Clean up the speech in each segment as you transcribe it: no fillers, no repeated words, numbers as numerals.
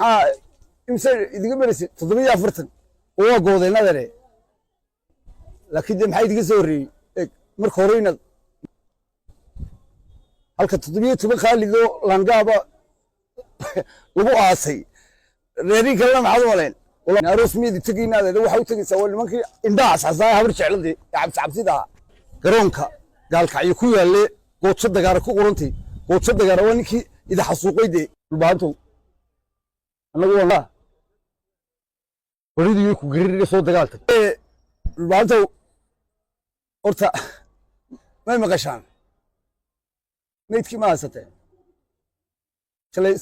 Maxaa imse idiga marisay? 47 oo waa goodeen, adeere. Laakiin dee maxaa idiga soo horreeyey? Eeg, marka hore inaad halka 17 Khaalidoo langaaba lagu aasay, reerii kalena maxaad u maleen? Aroos miyadi tegayna, adeere? Waxaa u tegaysaa waa nimankii indhaha cascasaa, Habar Jecladii ee cabsi cabsida ahaa. Garoonka Gaalkacyo ku yaalle Goojo Dagaara ku qorantay. Goojo Dagaara waa ninkii ida xasuuqay dee. Dhulbahantow, annagu waa baridii ku gaririga soo dagaaltay. Dhulbahantow, horta may maqashaan? Meydkii ma haysateen shalay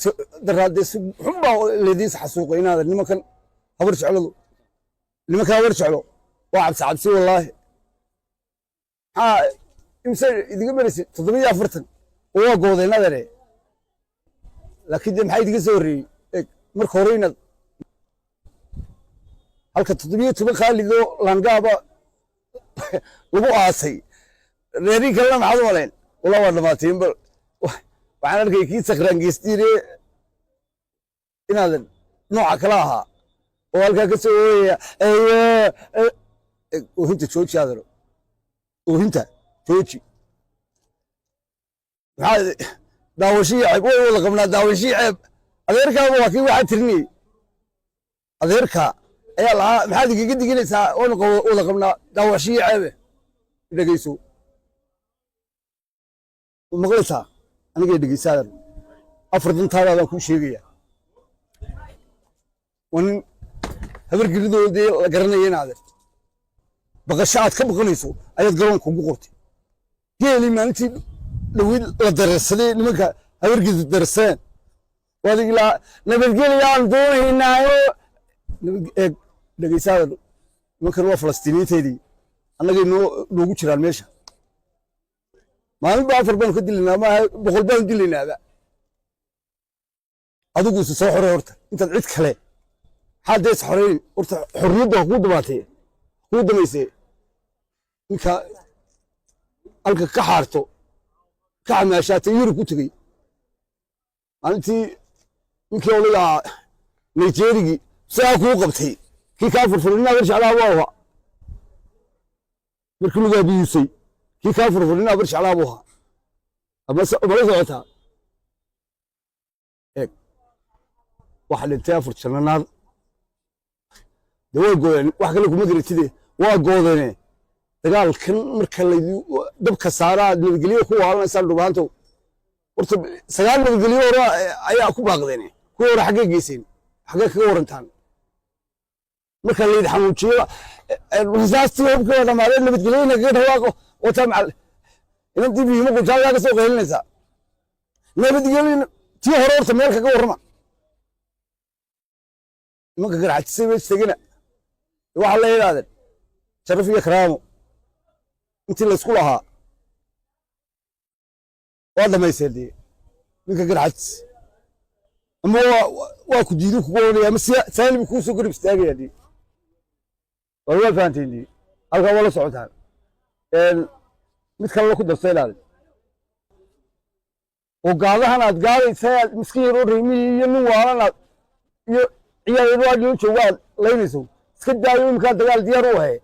daraadee? Si xun baa laydiin xasuuqay inaad nimankan Habar Jecladu, nimankan Habar Jeclo waa cabsi cabsi, wallaahi. Maxaa imse idiga marisay? 47 oo waa goodeen, adeere. Laakiin dee maxaa idiga soo horreeyey? Eeg, marka hore inaad halka 17 Khaalidoo langaaba lagu aasay, reerii kalena maxaad u maleen? Wallah waa dhamaateen. Bal waxaan arkay kii sakhraangeystiire inaadan nooca kala ahaa oo halkaa ka soo ooyaya. Oohinta jooji, adeero, oohinta jooji. Maxaa daawashihii ceeb way wada qabnaa? Daawashihii ceeb, adeerkaaba waa kii waxaa tirinayey. Adeerka ayaa lahaa, maxaad igaga diginaysaa? Waanu wada qabnaa daawashihii ceebe. Dhegeyso, maqlaysaa? Anigay dhegeysa, adeer. Afar dantaada baan kuu sheegaya. Waa nin Habargelidoodii la garanaya in adeer baqasho aad ka baqanayso ayaad garoonka ugu qortay. Geelii maalintii dhaweyd la dareersaday, nimanka Habargeli dareersadeen, waad ilaa nabadgelyaan doonaynaayo. Eeg, dhegeysa, adeer. Nimankan waa Falastiiniinteedii, annagay noo noogu jiraan meesha. Maalin ba afar baanu ka dilaynaa, maaha 100 baanu dilaynaaba. Adigu isu soo xorey horta intaad cid kale. Maxaad dee is xoreyn? Horta xorriyadda ha kuu damaatee, kuu damaysee. Ninka halka ka xaarto, ka xamaashaatay, Yurub ku tegey maalintii, ninkii odayga ahaa Nigerigii sidaa kuu qabtay, kii kaa furfuray nin Habar Jeclaa buu ahaa. Markii lagu abiyuusay, kii kaa furfuray nin Habar Jeclaa buu ahaa. Mala socotaa? Eeg, waxa dhintay afar jananaar dee waa goodeen. Wax kale kuma garatide, waa goodeene. Dagaalkan marka laydi dabka saaraa, nabadgelyo ku waalanaysaa. Dhubaantow, horta sagaal nabadgelyo hore ayaa ku baaqdeen. Kuwii hore xaggee geyseen? Xaggee kaga warantaan? Marka laydi xanuujiyo, rasaastii hubkii waa dhamaadeen, nabadgelyona kaga dhawaaqo. Wataa macal inantii biyimo qujaagaa ka soo qaylinaysaa nabadgelyo. Tii hore horta meel kaga warrama. Nimanka Garxajisay meesha tegina waxaa la yidhahdeen sharaf iyo karaamo intii laysku lahaa waa dhamayseen dee. Ninka Garxajis ama waa ku diidu kugu oranaya ama saani buu kuu soo garab istaagaya dee. Waa fahanteen dee, halkaa waa la socotaan. Mid kalena ku darsa ilaali oo gaadahan aad gaadaysa, aad miskiin yaroo reemihii iyo nin waalan aad iyo ciyaal yaroo aad joogo aad laynayso, iska daayo. Iminkaa dagaal diyaar u ahe.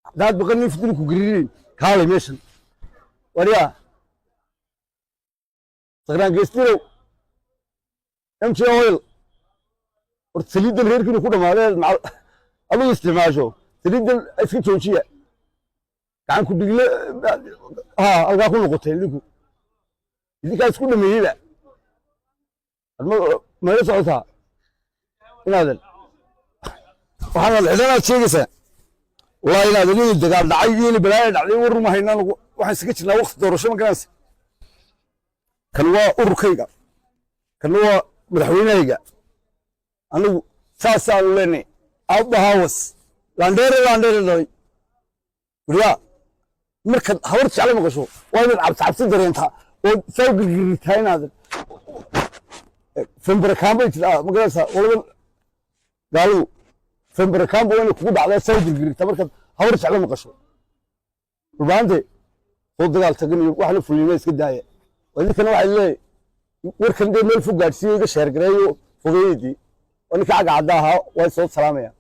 Haddaad baqan nin fidin ku gariirayn, kaalay meeshan. Waryaa sakraan geestirow, MJ Oil, horta saliiddan reerkiinu ku dhamaadee adigu isticmaasho, saliiddan iska joojiya. Gacan ku dhigle ha halkaa ku noqotay. Idinku idinkaa isku dhameeyeyba. Mayla socotaa inaadan waxaanaad xidhanaad sheegaysaa? Wallahi inaadan inay dagaal dhacay iyo inay balaaya dhacday war uma haynaan. Waxaan isaga jirnaa waqti doorasho, ma garanaysa? Kan waa ururkayga, kanna waa madaxweynahayga. Anigu saasaanu leenahay. Aabbahawas laandheere, laandheere dhalay. Waryaa, markaad Habar Jecle maqasho waa inaad cabsi cabsi dareentaa oo saa u girgiritaa. Inaadan fembarakaambay jiraa, ma garanaysaa? Walaban gaaladu fembarakaamba waa inay kugu dhacdaa, saa u girgiritaa markaad Habar Jecle maqasho. Dhulbaante soo dagaal tagan iyo waxna fuliima iska daaya. Idinkana waxay leeyahay Warkan dee meel fog gaadhsiiyo, iga share gareeyo, fogeeyadii. Waa ninka caga cadda ahaa, waa soo salaamaya.